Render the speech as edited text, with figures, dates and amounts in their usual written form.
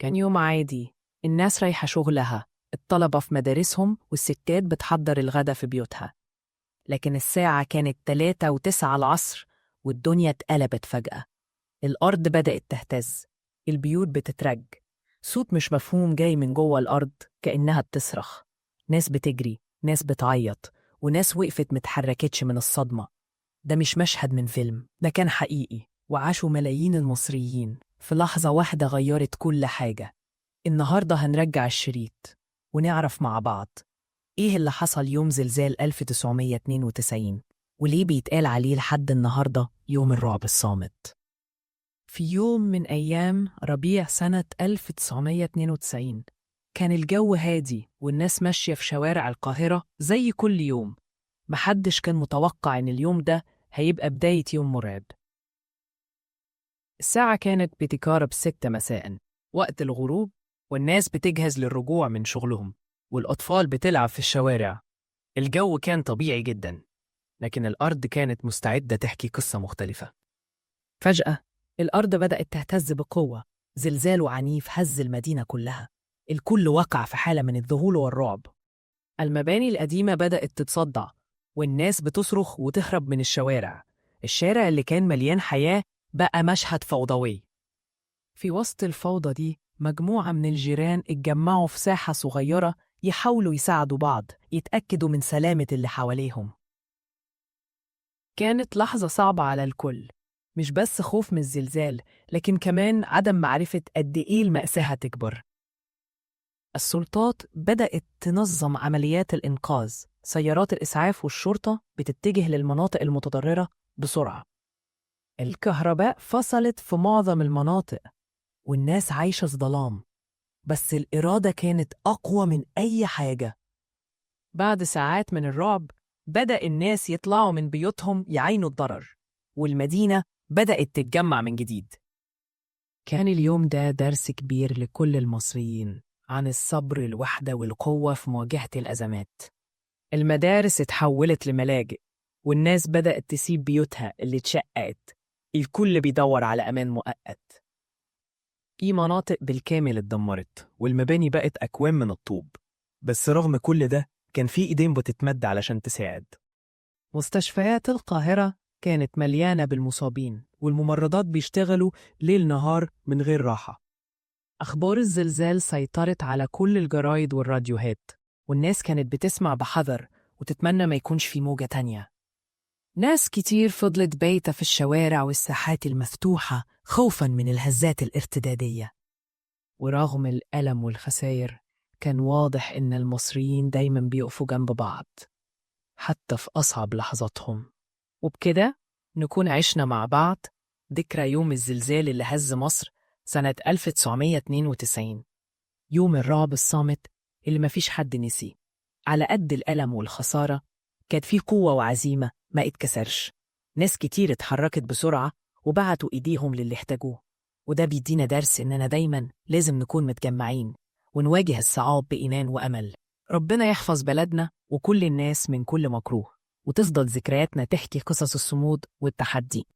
كان يوم عادي، الناس رايحة شغلها، الطلبة في مدارسهم، والستات بتحضر الغدا في بيوتها. لكن الساعة كانت 3:09 العصر والدنيا اتقلبت فجأة. الأرض بدأت تهتز، البيوت بتترج، صوت مش مفهوم جاي من جوه الأرض كأنها بتصرخ. ناس بتجري، ناس بتعيط، وناس وقفت متحركتش من الصدمة. ده مش مشهد من فيلم، ده كان حقيقي وعاشوا ملايين المصريين في لحظة واحدة غيرت كل حاجة. النهاردة هنرجع الشريط ونعرف مع بعض إيه اللي حصل يوم زلزال 1992، وليه بيتقال عليه لحد النهاردة يوم الرعب الصامت. في يوم من أيام ربيع سنة 1992 كان الجو هادي والناس ماشية في شوارع القاهرة زي كل يوم. محدش كان متوقع إن اليوم ده هيبقى بداية يوم مرعب. الساعة كانت بتقارب 6 مساء، وقت الغروب، والناس بتجهز للرجوع من شغلهم، والأطفال بتلعب في الشوارع. الجو كان طبيعي جدا، لكن الأرض كانت مستعدة تحكي قصة مختلفة. فجأة الأرض بدأت تهتز بقوة، زلزال عنيف هز المدينة كلها. الكل وقع في حالة من الذهول والرعب. المباني القديمة بدأت تتصدع، والناس بتصرخ وتهرب من الشوارع. الشارع اللي كان مليان حياة بقى مشهد فوضوي. في وسط الفوضى دي مجموعة من الجيران اتجمعوا في ساحة صغيرة يحاولوا يساعدوا بعض، يتأكدوا من سلامة اللي حواليهم. كانت لحظة صعبة على الكل، مش بس خوف من الزلزال، لكن كمان عدم معرفة قد إيه المأساة هتكبر. السلطات بدأت تنظم عمليات الإنقاذ، سيارات الإسعاف والشرطة بتتجه للمناطق المتضررة بسرعة. الكهرباء فصلت في معظم المناطق والناس عايشة في ظلام، بس الإرادة كانت أقوى من أي حاجة. بعد ساعات من الرعب بدأ الناس يطلعوا من بيوتهم يعاينوا الضرر، والمدينة بدأت تتجمع من جديد. كان اليوم ده درس كبير لكل المصريين عن الصبر، الوحدة، والقوة في مواجهة الأزمات. المدارس اتحولت لملاجئ، والناس بدأت تسيب بيوتها اللي اتشققت. الكل بيدور على أمان مؤقت. في مناطق بالكامل اتدمرت والمباني بقت أكوام من الطوب، بس رغم كل ده كان في إيدين بتتمد علشان تساعد. مستشفيات القاهرة كانت مليانة بالمصابين، والممرضات بيشتغلوا ليل نهار من غير راحة. أخبار الزلزال سيطرت على كل الجرايد والراديوهات، والناس كانت بتسمع بحذر وتتمنى ما يكونش في موجة تانية. ناس كتير فضلت بايتة في الشوارع والساحات المفتوحة خوفاً من الهزات الارتدادية. ورغم الألم والخسائر كان واضح إن المصريين دايماً بيقفوا جنب بعض حتى في أصعب لحظاتهم. وبكده نكون عشنا مع بعض ذكرى يوم الزلزال اللي هز مصر سنة 1992، يوم الرعب الصامت اللي مفيش حد نسيه. على قد الألم والخسارة كانت فيه قوة وعزيمة ما اتكسرش. ناس كتير اتحركت بسرعة وبعتوا إيديهم للي احتاجوه، وده بيدينا درس إننا دايما لازم نكون متجمعين ونواجه الصعاب بإيمان وأمل. ربنا يحفظ بلدنا وكل الناس من كل مكروه، وتفضل ذكرياتنا تحكي قصص الصمود والتحدي.